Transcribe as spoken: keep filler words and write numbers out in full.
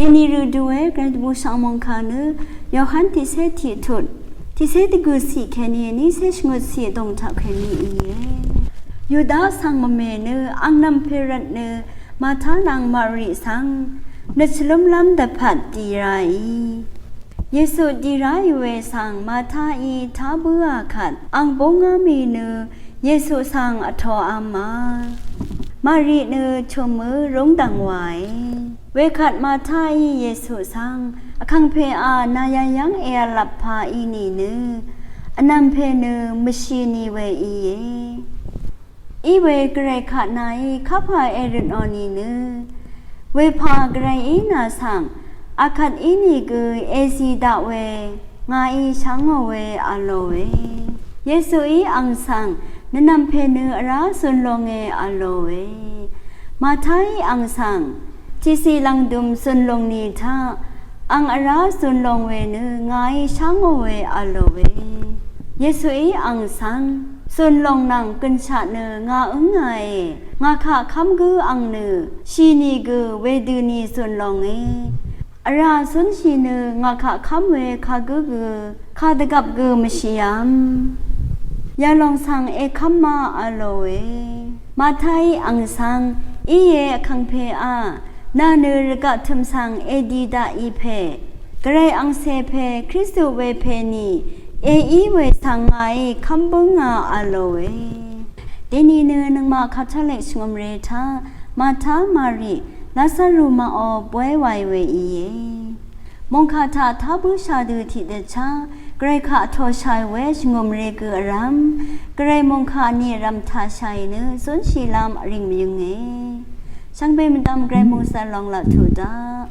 Dèní rø dvwē Gvray dvbù shvngmòngkà nø Yohan tiqcé tiqtut, tiqcé dvgø̀ ciq kèní nícé shvngøt ciq dòng taq kèní íe. Yuda svng mvmè nø ang nv̀mpè rvt nø Marta nvng Mari svng nøt shvlǿmlv́m dvpvt dì ráì. Yesu dì ráì we svng Martaí tá bǿà kvt ang búngá mì nø Yesu svng vtoám ma. Mari nø chø̀mø rúngdv̀ng wàe. Wekvt Martaí Yesu svng, Vkàngpèà nà yayv́ng èv̄lvp pà í nìnø vnv̀mpè nø mvshì nì we íe. Í we Gvray kvt nàí kapà èrøtnò nìnø, wepà Gvrayí nà svng akvt ínìgø èzì daq we ngàí shvngò we v̄lòe. Yesuí ang svng, Nvnv̀mpè nø vrá zùn longe, v̄lòe. Martaí ang svng, Tiqciq lv̀ngdùm zùn long nì taq ang vrá zùn long we nø ngàí shvngò we, v̄lòe. Yesuí ang svng, Zùn long nvng gø̀nshaq nø ngà ǿngàe. Ngà kaq kv́m gǿ ang nø shì nìgø wedøni zùn longe. Vrà zúnshì nø ngà kaq kv́m we kagǿ gø kadvgvp gø mvshìv́m. Yalòng svng èkv́m ma, v̄lòe. Martaí ang svng, Íe, Vkàngpèà, nà nø rvgaq tø̀m svng èdì daqì pè, Gvray angcè pè Kristu we pèní èí we svng ngàí kv́m bǿngà, v̄lòe. Dèní nø nøngmaq Katolik shvngø̀mré taq Marta, Mari, Lazaru maqò bóy wàì we íe. Mòngkà taq tá bǿshà dø tiqdvchá Gvray kaq vtōshàì we shvngø̀mré gø vrv́m, Gvray mòngkà ni vrv̀m taqshàì nø zúnshìlv́m vring mvyǿnge. Shvngbe mvdv̀m Gvray mòngsv̀r long laq tuq daq.